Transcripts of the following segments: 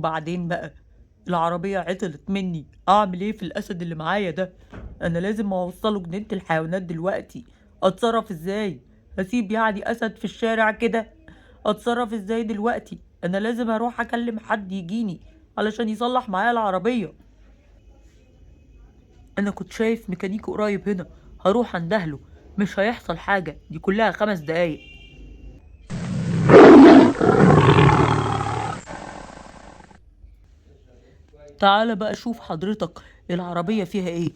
وبعدين بقى العربية عطلت مني، أعمل إيه في الأسد اللي معايا ده؟ أنا لازم أوصله جنينة الحيوانات دلوقتي. أتصرف إزاي؟ هسيب يعني أسد في الشارع كده؟ أتصرف إزاي دلوقتي؟ أنا لازم أروح أكلم حد يجيني علشان يصلح معايا العربية. أنا كنت شايف ميكانيكي قريب هنا، هروح أندهله، مش هيحصل حاجة، دي كلها 5 دقايق. تعالى بقى شوف حضرتك العربية فيها ايه،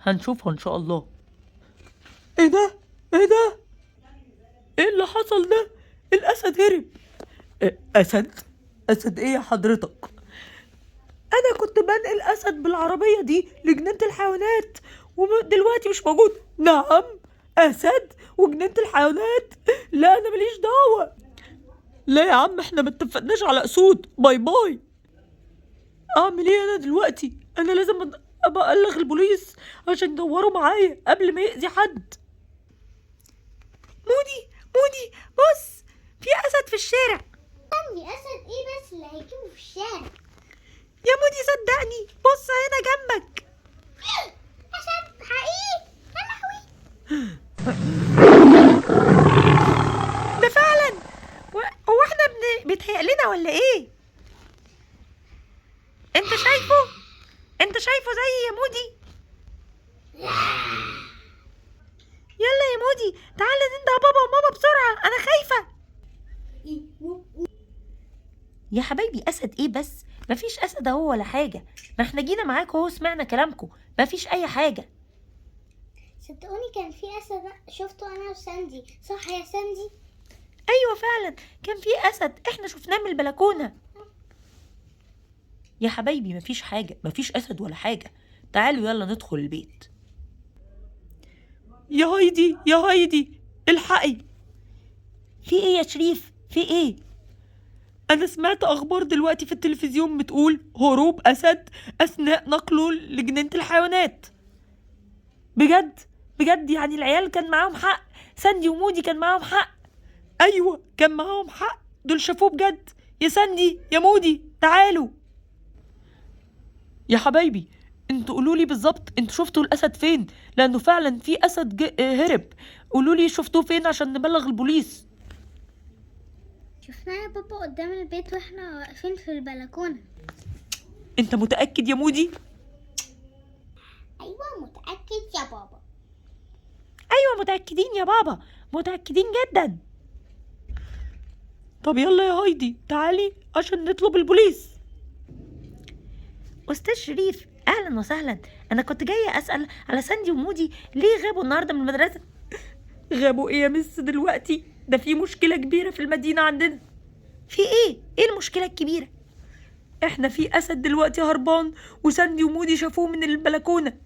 هنشوفها ان شاء الله. ايه ده؟ ايه ده؟ ايه اللي حصل ده؟ الاسد هرب. إيه؟ اسد؟ اسد ايه يا حضرتك؟ انا كنت بنقل اسد بالعربية دي لجنينة الحيوانات ودلوقتي مش موجود. نعم، اسد وجنينة الحيوانات؟ لا انا ماليش دعوة. لا يا عم، احنا ما اتفقناش على اسود. bye bye. اعمل ايه انا دلوقتي؟ انا لازم ابقى ابلغ البوليس عشان يدوروا معايا قبل ما يأذي حد. مودي، مودي، بص، في اسد في الشارع. عندي اسد ايه بس اللي هيجيبه في الشارع؟ يا مودي صدقني، بص هنا جنبك. اسد حقيقي؟ يا لهوي! ده فعلا. هو احنا بيتهيأ لنا ولا ايه؟ انت شايفه؟ انت شايفه زي يا مودي؟ يلا يا مودي تعالى ننده بابا وماما بسرعة، انا خايفة. يا حبايبي اسد ايه بس؟ مفيش اسد اهو ولا حاجة، ما احنا جينا معاكم اهو، سمعنا كلامكم، مفيش اي حاجة. صدقوني كان في اسد شفته انا وساندي، صح يا ساندي؟ ايوه فعلا كان في اسد، احنا شفناه من البلكونة. يا حبايبي مفيش حاجة، مفيش اسد ولا حاجة، تعالوا يلا ندخل البيت. يا هايدي، يا هايدي، الحقي. في ايه يا شريف؟ في ايه؟ انا سمعت اخبار دلوقتي في التلفزيون بتقول هروب اسد اثناء نقله لجنينة الحيوانات. بجد؟ بجد يعني العيال كان معاهم حق، ساندي ومودي كان معاهم حق. ايوه كان معاهم حق، دول شافوه بجد. يا ساندي يا مودي تعالوا. يا حبايبي انتوا قولوا لي بالظبط انتوا شفتوا الاسد فين، لانه فعلا في اسد هرب. قولوا لي شفتوه فين عشان نبلغ البوليس. شفناه يا بابا قدام البيت واحنا واقفين في البلكونه. انت متاكد يا مودي؟ ايوه متاكد يا بابا. ايوه متاكدين يا بابا، متاكدين جدا. طب يلا يا هايدي تعالي عشان نطلب البوليس. استاذ شريف اهلا وسهلا، انا كنت جايه اسال على ساندي ومودي ليه غابوا النهارده من المدرسه. غابوا ايه يا مس دلوقتي؟ ده في مشكله كبيره في المدينه عندنا. في ايه؟ ايه المشكله الكبيره؟ احنا في اسد دلوقتي هربان وساندي ومودي شافوه من البلكونه.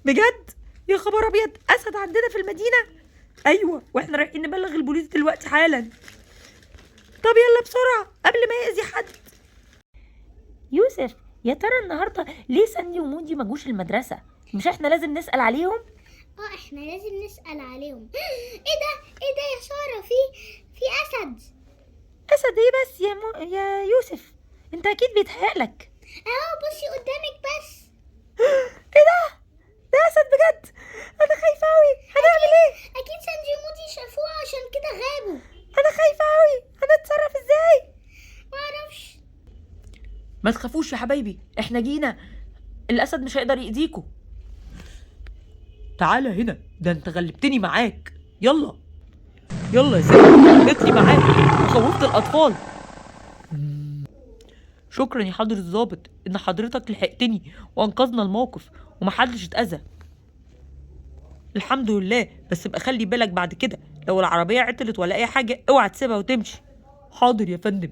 بجد؟ يا خبر ابيض، اسد عندنا في المدينه؟ ايوه واحنا رايحين نبلغ البوليس دلوقتي حالا. طب يلا بسرعه قبل ما يأذي حد. يوسف يا ترى النهارده ليه ساندي ومودي ما جوش المدرسه؟ مش احنا لازم نسأل عليهم؟ احنا لازم نسأل عليهم. ايه ده؟ ايه ده يا سارة؟ في اسد. اسد ايه بس يا يوسف؟ انت اكيد بيتهيألك. اهو بصي قدامك بس. ايه ده؟ ده اسد بجد، انا خايفه قوي، هنعمل ايه؟ اكيد ساندي ومودي شافوه عشان كده غابوا. انا خايفه قوي، هنتصرف ازاي؟ معرفش. ما تخافوش يا حبايبي، احنا جينا، الاسد مش هيقدر يأذيكوا. تعالى هنا، ده انت غلبتني معاك. يلا يلا يا سيدي اطلي معاك، وخوفت الاطفال. شكرا يا حضرة الظابط ان حضرتك لحقتني وانقذنا الموقف ومحدش اتأذى. الحمد لله. بس ابقى خلي بالك بعد كده، لو العربية عطلت ولا اي حاجة اوعى تسيبها وتمشي. حاضر يا فندم.